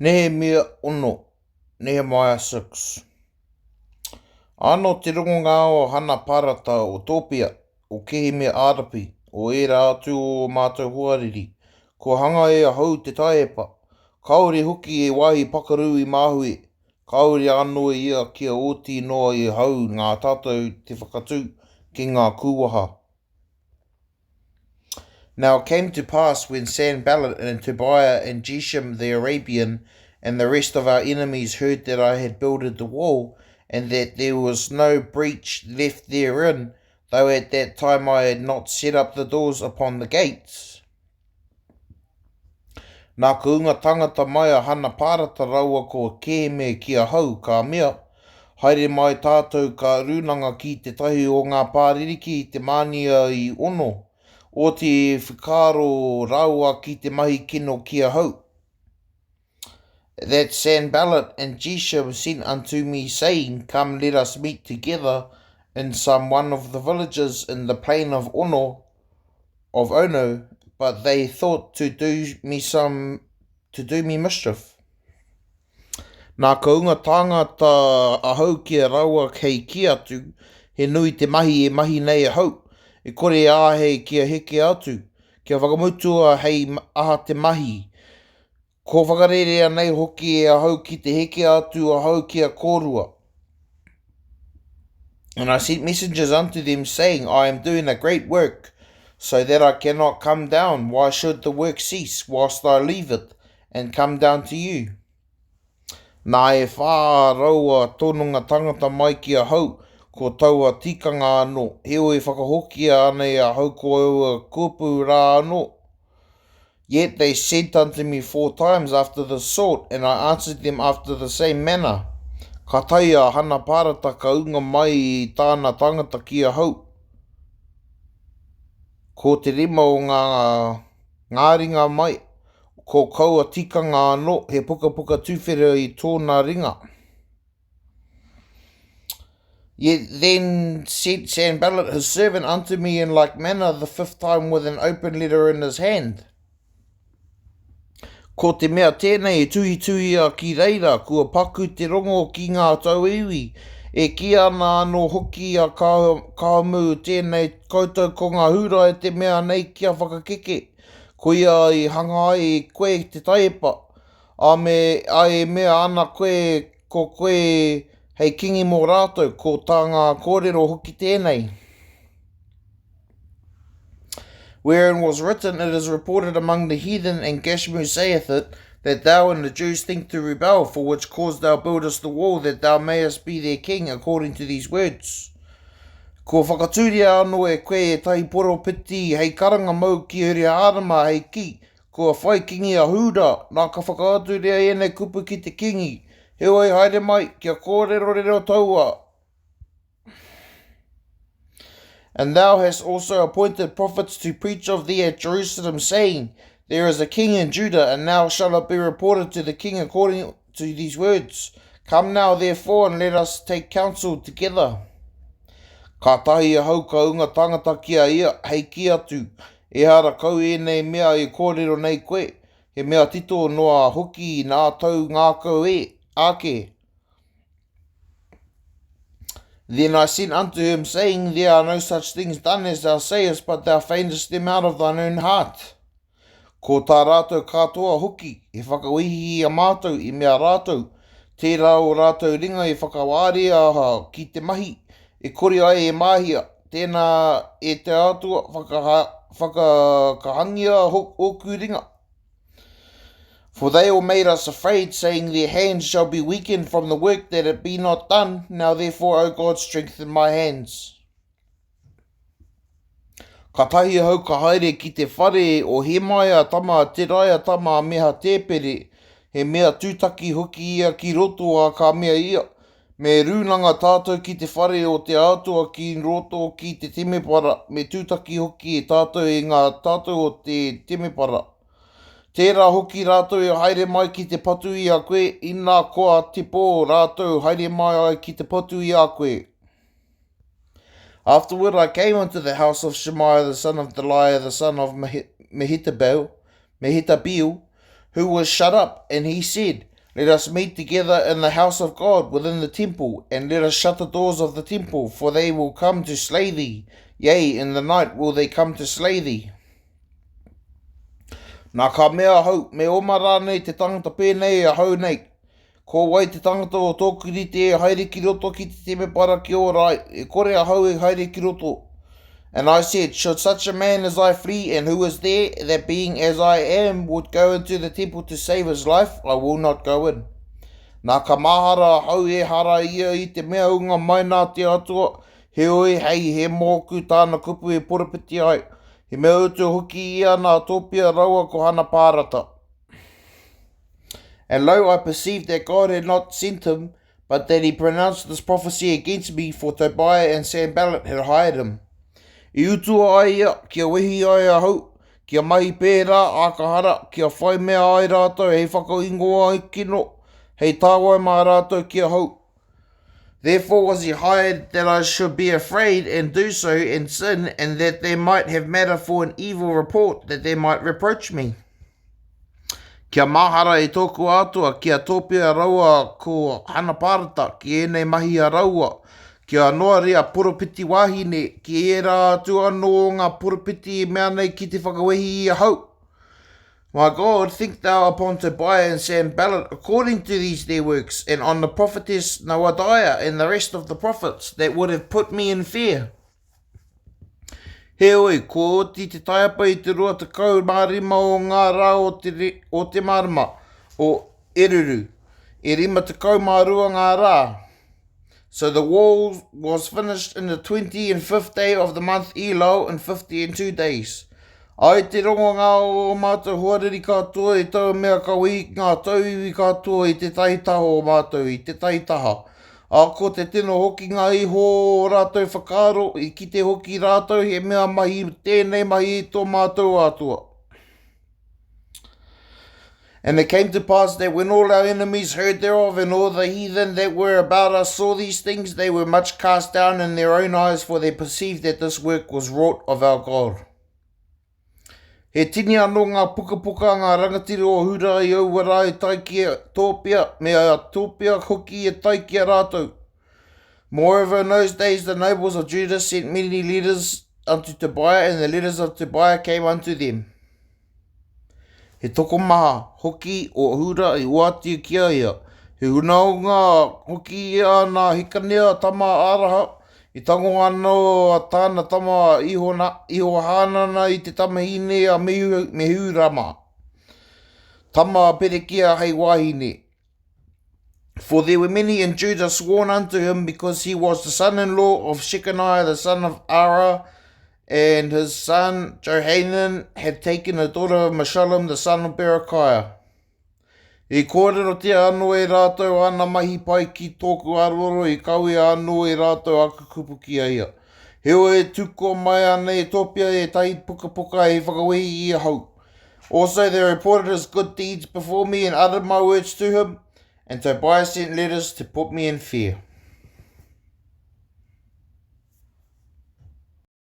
Nehemia 6, Nehemiah 6. Ano te rongonga o Hana Parata o Topia, o Kehemia Arapi, o ērā atu o ō mātou hoariri, kua hanga e ahau te taiepa, kāore hoki he wāhi pakaru i mahue, kāore anō ia kia oti noa i ahau ngā tatau te whakatū ki ngā kūwaha. Now it came to pass when Sanballat and Tobiah and Geshem the Arabian and the rest of our enemies heard that I had builded the wall, and that there was no breach left therein, though at that time I had not set up the doors upon the gates. Nā ka unga tangata mai a Hana Pārata raua ko Kēme ki ahau, ka mea, Haere mai tātou ka rūnanga ki tētahi o ngā pā ririki i te mānia i Ono, oti i whakaaro rāua ki te mahi kino ki ahau. That Sanballat and Geshem sent unto me, saying, Come, let us meet together in some one of the villages in the plain of Ono, of Ono, but they thought to do me some, to do me mischief. Nā ka unga tāngata ahau ki a raua kei kī atu, he nui te mahi e mahi nei ahau, e kore e āhei kia heke atu, kia whakamutua hei aha te mahi. Ko whakarerea nei hoki e ahau ki te heke atu ahau ki a kōrua. And I sent messengers unto them, saying, I am doing a great work, so that I cannot come down. Why should the work cease whilst I leave it, and come down to you? Nā e whā raua tononga tangata mai ki ahau, ko taua tikanga anō, heoi whakahokia ana e ahau ko aua kupu rā anō. Yet they sent unto me four times after this sort, and I answered them after the same manner. Ka tae a Hana Parata ka unga mai i tāna tangata ki ahau. Ko te rima o ngā ngā ringa mai, ko kaua tikanga anō, he pukapuka tuwhera i tōna ringa. Yet then sent Sanballat his servant unto me in like manner the fifth time with an open letter in his hand. Ko te mea tēnei e tuhituhia ki reira, kua paku te rongo ki ngā tauiwi, e kī ana anō hoki a Kāmu tēnei koutou ko ngā Hūrai te mea nei kia whakakeke, koia i hanga ai e koe te taiepa, ā, me, ā, e mea ana koe ko koe hei kingi mō rātou, ko tā ngā kōrero hoki tēnei. Wherein was written, It is reported among the heathen, and Gashmu saith it, that thou and the Jews think to rebel, for which cause thou buildest the wall, that thou mayest be their king, according to these words. Kua whakatūria anō e koe ētahi poropiti hei karanga mau ki Hiruhārama, hei kī, Kua whai kingi a Hūrā, nā ka whakaaturia ēnei kupu ki te kingi, Heoi haere mai, kia kōrerorero taua, And thou hast also appointed prophets to preach of thee at Jerusalem, saying, There is a king in Judah, and now shall it be reported to the king according to these words. Come now, therefore, and let us take counsel together. Kātahi ahau ka unga tangata ki a ia, hei kī atu, Ehara kau ēnei mea e kōrero nei koe, he mea tito noa hoki nā tau ngākau e, ake. Then I sent unto him, saying, There are no such things done as thou sayest, but thou feignest them out of thine own heart. Ko tā rātou katoa hoki, he whakawehi i a mātou, i mea rātou, tērā o rātou ringa e whakawārea ki te mahi, e kore ai e māhia, tēnā e te Atua, whakakahangia ōku ringa. For they all made us afraid, saying, Their hands shall be weakened from the work that it be not done. Now therefore, O God, strengthen my hands. Katahi ahau ka haere ki te whare o Hemaia tama a Teraia tama a Mehatēpere, he mea tūtaki hoki ia ki roto, ā, ka mea ia, Me rūnanga tātou ki te whare o te Atua ki roto ki te temepara, me tūtaki hoki e tātou i ngā tātou o te temepara. Tērā hoki rātou e haere mai ki te patu i a koe, ina koa te pō rātou haere mai ai ki te patu i a koe. Afterward I came unto the house of Shemaiah the son of Deliah the son of Mehetabel, Mehetabeel, who was shut up, and he said, Let us meet together in the house of God within the temple, and let us shut the doors of the temple, for they will come to slay thee. Yea, in the night will they come to slay thee. Nā ka mea ahau, me oma rānei te tangata pēnei e ahau nei? Ko wai te tangata o tōku rite e haere ki roto ki te temepara kia ora ai? E kore ahau e haere ki roto. And I said, Should such a man as I flee, and who is there that being as I am would go into the temple to save his life? I will not go in. Nā ka mahara ahau ehara ia i te mea unga mai nā te Atua, heoi hei he mōku tāna kupu e poropiti ai, he mea utu hoki ia nā Topia raua ko Hanapārata. And lo, I perceived that God had not sent him, but that he pronounced this prophecy against me, for Tobiah and Sanballat had hired him. I utua ai ia, kia wehi ai ahau, kia mahi pērā a ka hara, kia whai mea ai rātou hei whakaingoa kino, hei tāwai mā rātou ki ahau. Therefore was he hired that I should be afraid and do so and sin, and that they might have matter for an evil report, that they might reproach me. Kia mahara e tōku Atua, kia tōpia raua ko Hanaparata ki ēnei mahi a raua, kia noaria poropiti wāhine ki ērā atu anō o ngā poropiti e mea nei ki te whakawehi i ahau. My God, think thou upon Tobiah and Sanballat according to these their works, and on the prophetess Noadiah and the rest of the prophets that would have put me in fear. Heoi, kua oti te taiapa i te 25 o ngā rā o te, o te marama, o Eruru, e 52 ngā rā. So the wall was finished in the 25th day of the month Elul in 52 days. Ai te rongonga o ō mātou hoariri katoa i taua mea ka wehi ngā tauiwi katoa i tētahi taha o mātou, i tētahi taha. Ā, ko te tino hokinga iho o ō rātou whakaaro, i kite hoki rātou he mea mahi tēnei mahi i tō mātou Atua. And it came to pass that when all our enemies heard thereof, and all the heathen that were about us saw these things, they were much cast down in their own eyes, for they perceived that this work was wrought of our God. He tini anō ngā pukapuka a ngā rangatira o Hūrā i aua rā e tae ki a Tōpia, me a Tōpia hoki e tae ki a rātou. Moreover, in those days the nobles of Judah sent many letters unto Tobiah, and the letters of Tobiah came unto them. He tokomaha hoki o Hūrā i oati ki a ia, he hunaonga hoki ia nā Hekanea tama a Araha, I tango anō a tāna tama a Ihohānana i te tamahine a Mehurama, tama a Perekia hei wahine. For there were many in Judah sworn unto him, because he was the son-in-law of Shekaniah the son of Arah, and his son Johanan had taken a daughter of Meshullam the son of Berechiah. I kōrerotia anō e rātou āna mahi pai ki tōku aroaro, i kawea anō e rātou aku kupu ki a ia. Heoi e tukua mai ana e Topia ētahi pukapuka hei whakawehi i ahau. Also they reported his good deeds before me and uttered my words to him, and Tobiah sent letters to put me in fear.